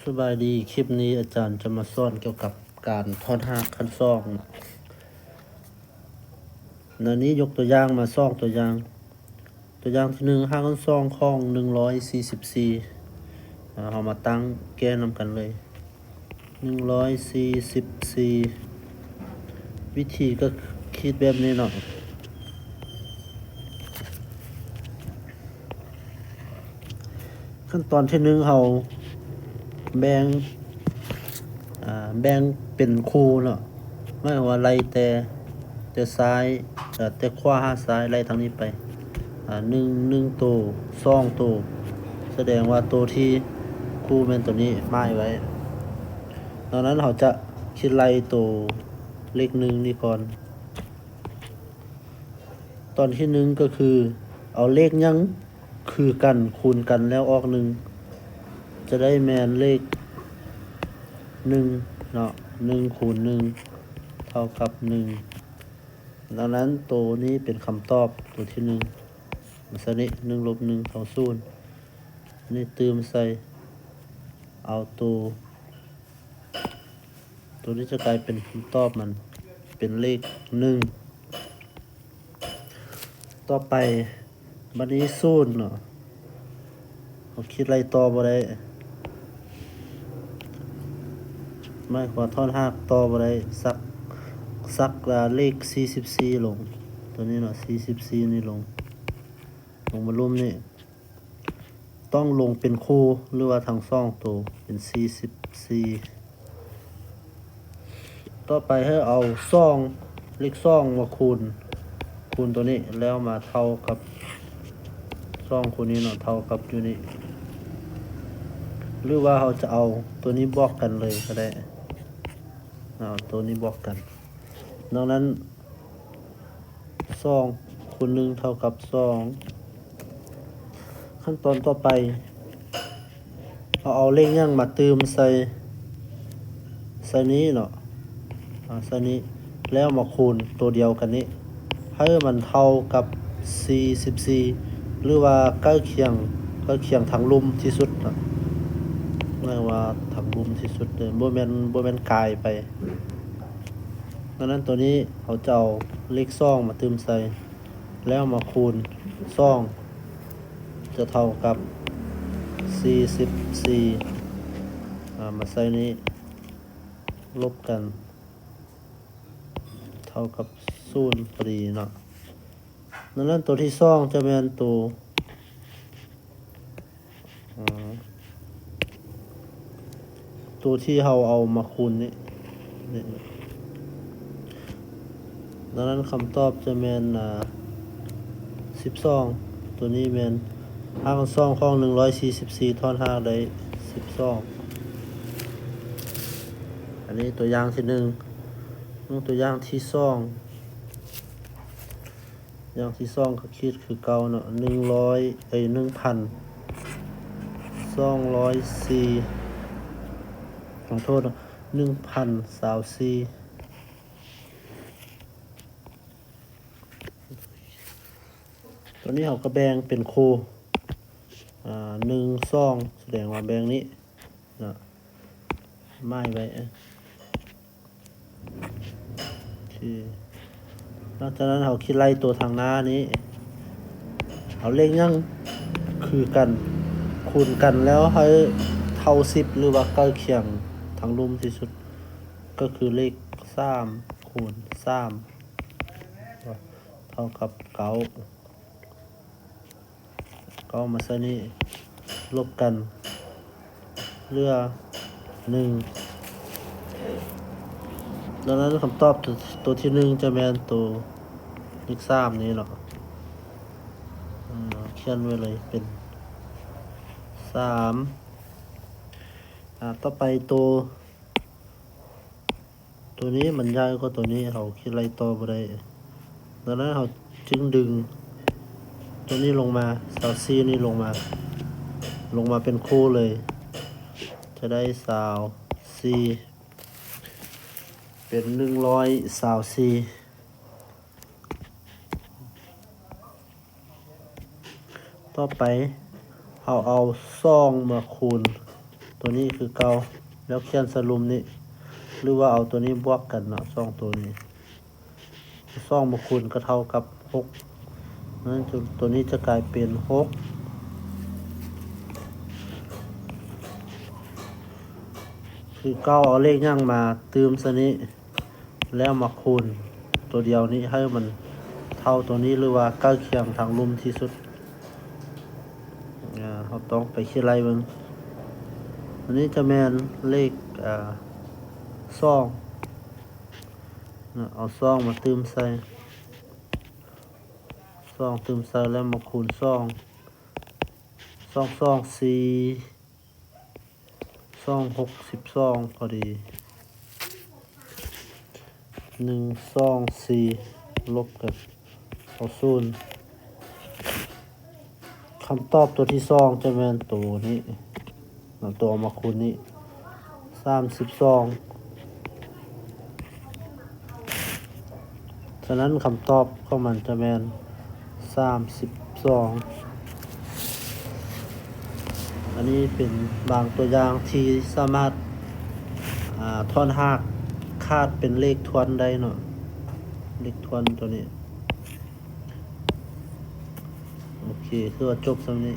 ສະບາຍດີ, ຄລິບນີ້ອາຈານຈະມາສອນກ່ຽວກັບການຖອນຮາກຂັ້ນສອງ. ໃນນີ້ຍົກຕົວຢ່າງມາສອງຕົວຢ່າງ. ຕົວຢ່າງທີໜຶ່ງ, ຮາກຂັ້ນສອງຂອງໜຶ່ງຮ້ອຍສີ່ສິບສີ່. ເຮົາມາຕັ້ງແກ້ນຳກັນເລີຍ. ໜຶ່ງຮ້ອຍສີ່ສິບສີ່ ວິທີກໍຄິດແບບນີ້ເນາະ. ຂັ້ນຕອນທີໜຶ່ງ ເຮົາແບ່ງ ອາ ແບ່ງເປັນຄູ່ເນາະ, ໝາຍຄວາມວ່າໄລ່ແຕ່ ແຕ່ຊ້າຍ ເອີ ແຕ່ຂວາຫາຊ້າຍ ໄລ່ທາງນີ້ໄປ ອາ ໜຶ່ງ ໜຶ່ງໂຕ ສອງໂຕ ສະແດງວ່າໂຕທີ່ຄູ່ແມ່ນໂຕນີ້ໝາຍໄວ້. ດັ່ງນັ້ນເຮົາຈະຄິດໄລ່ໂຕເລກໜຶ່ງນີ້ກ່ອນ. ຕອນທີໜຶ່ງກໍຄືເອົາເລກຫຍັງຄືກັນຄູນກັນແລ້ວອອກໜຶ່ງ ຈະໄດ້ແມ່ນເລກໜຶ່ງເນາະ, ໜຶ່ງຄູນໜຶ່ງເທົ່າກັບໜຶ່ງ. ດັ່ງນັ້ນໂຕນີ້ເປັນຄຳຕອບໂຕທີໜຶ່ງ ມາໃສ່ນີ້ ໜຶ່ງລົບໜຶ່ງເທົ່າສູນ. ນີ້ຕື່ມໃສ່ ເອົາໂຕ ໂຕນີ້ຈະກາຍເປັນຄຳຕອບມັນ ເປັນເລກໜຶ່ງ. ຕໍ່ໄປ ບັດນີ້ສູນເນາະ, ເຮົາຄິດໄລ່ຕໍ່ບໍ່ໄດ້ ໝາຍຄວາມວ່າຖອນຮາກຕໍ່ບໍ່ໄດ້ ສັກ ສັກເລກສີ່ສິບສີ່ລົງ ໂຕນີ້ເນາະ ສີ່ສິບສີ່ນີ້ລົງ ລົງມາລຸ່ມນີ້. ຕ້ອງລົງເປັນຄູ່ ຫຼືວ່າທັງສອງໂຕເປັນສີ່ສິບສີ່. ຕໍ່ໄປໃຫ້ເອົາສອງ ເລກສອງມາຄູນ ຄູນໂຕນີ້ ແລ້ວມາເທົ່າກັບສອງຄູນນີ້ເນາະ ເທົ່າກັບຢູ່ນີ້ ຫຼືວ່າເຮົາຈະເອົາໂຕນີ້ບວກກັນເລີຍກໍໄດ້ ເອົາໂຕນີ້ບວກກັນ. ດັ່ງນັ້ນ ສອງຄູນໜຶ່ງເທົ່າກັບສອງ. ຂັ້ນຕອນຕໍ່ໄປ ເຮົາເອົາເລກຫຍັງມາຕື່ມໃສ່ ໃສ່ນີ້ເນາະ ອາ ໃສ່ນີ້ ແລ້ວມາຄູນໂຕດຽວກັນນີ້ ໃຫ້ມັນເທົ່າກັບສີ່ສິບສີ່ ຫຼືວ່າໃກ້ຄຽງ ໃກ້ຄຽງທາງລຸ່ມທີ່ສຸດເນາະ ໝາຍວ່າທາງລຸ່ມທີ່ສຸດເດີ ບໍ່ແມ່ນ ບໍ່ແມ່ນກາຍໄປ. ດັ່ງນັ້ນໂຕນີ້ເຮົາຈະເອົາເລກສອງມາຕື່ມໃສ່ ແລ້ວມາຄູນສອງ ຈະເທົ່າກັບສີ່ສິບສີ່ ອາ ມາໃສ່ນີ້ ລົບກັນ ເທົ່າກັບສູນພໍດີເນາະ. ດັ່ງນັ້ນໂຕທີສອງຈະແມ່ນໂຕ ອາ ໂຕທີ່ເຮົາເອົາມາຄູນນີ້ ນີ້ ດັ່ງນັ້ນຄຳຕອບຈະແມ່ນ ອາ ສິບສອງ. ໂຕນີ້ແມ່ນຮາກຂັ້ນສອງຂອງໜຶ່ງຮ້ອຍສີ່ສິບສີ່ ຖອນຮາກໄດ້ສິບສອງ. ອັນນີ້ຕົວຢ່າງທີໜຶ່ງ. ເບິ່ງຕົວຢ່າງທີສອງ. ຢ່າງທີສອງກໍຄິດຄືເກົ່າເນາະ ໜຶ່ງຮ້ອຍ ເອີຍ ໜຶ່ງພັນສອງຮ້ອຍສີ່ ຂໍໂທດເນາະ ໜຶ່ງພັນຊາວສີ່. ຕົວນີ້ເຮົາກໍແບ່ງເປັນຄູ່ ອາ ໜຶ່ງ ສອງ ສະແດງວ່າແບ່ງນີ້ເນາະ ໝາຍໄວ້ ໂອເຄ. ຫຼັງຈາກນັ້ນເຮົາຄິດໄລ່ຕົວທາງໜ້ານີ້ ເອົາເລກຫຍັງຄືກັນ ຄູນກັນແລ້ວໃຫ້ເທົ່າສິບ ຫຼືວ່າໃກ້ຄຽງທາງລຸ່ມທີ່ສຸດ ກໍຄືເລກສາມຄູນສາມ ເທົ່າກັບເກົ້າ. ເກົ້າມາໃສ່ນີ້ ລົບກັນ ເຫຼືອໜຶ່ງ. ດັ່ງນັ້ນຄຳຕອບໂຕ ໂຕທີໜຶ່ງຈະແມ່ນໂຕເລກສາມນີ້ເນາະ ຂຽນໄວ້ເລີຍເປັນສາມ. ອາ ຕໍ່ໄປໂຕ ໂຕນີ້ມັນໃຫຍ່ກວ່າໂຕນີ້ ເຮົາຄິດໄລ່ຕໍ່ບໍ່ໄດ້. ດັ່ງນັ້ນເຮົາຈຶ່ງດຶງໂຕນີ້ລົງມາ ຊາວສີ່ນີ້ລົງມາ ລົງມາເປັນຄູ່ເລີຍ ຈະໄດ້ຊາວສີ່ ເປັນໜຶ່ງຮ້ອຍຊາວສີ່. ຕໍ່ໄປເຮົາເອົາສອງມາຄູນ ຕົວນີ້ຄືເກົ່າ ແລ້ວຂຽນໃສ່ລຸ່ມນີ້ ຫຼືວ່າເອົາຕົວນີ້ບວກກັນເນາະ ສອງຕົວນີ້ ສອງມາຄູນກໍເທົ່າກັບຫົກ ນັ້ນ ຕົວນີ້ຈະກາຍເປັນຫົກ ຄືເກົ່າ ເອົາເລກຫຍັງມາຕື່ມໃສ່ນີ້ ແລ້ວມາຄູນຕົວດຽວນີ້ໃຫ້ມັນເທົ່າຕົວນີ້ ຫຼືວ່າໃກ້ຄຽງທາງລຸ່ມທີ່ສຸດ. ອາ ເຮົາຕ້ອງໄປຄິດໄລ່ເບິ່ງ. ອັນນີ້ຈະແມ່ນເລກ ອາ ສອງເນາະ ເອົາສອງມາຕື່ມໃສ່ ສອງຕື່ມໃສ່ແລ້ວມາຄູນສອງ ສອງສອງສີ່ ສອງຫົກສິບສອງພໍດີ ໜຶ່ງສອງສີ່ ລົບກັນເອົາສູນ ຄຳຕອບຕົວທີສອງຈະແມ່ນໂຕນີ້ເນາະ ໂຕເອົາມາຄູນນີ້ ສາມສິບສອງ ສະນັ້ນຄຳຕອບຂອງມັນຈະແມ່ນ ສາມສິບສອງ. ອັນນີ້ເປັນບາງຕົວຢ່າງທີ່ສາມາດ ອາ ຖອນຮາກຄາດເປັນເລກຖ້ວນໄດ້ເນາະ ເລກຖ້ວນຕົວນີ້. ໂອເຄ ຄືວ່າຈົບສ່ຳນີ້.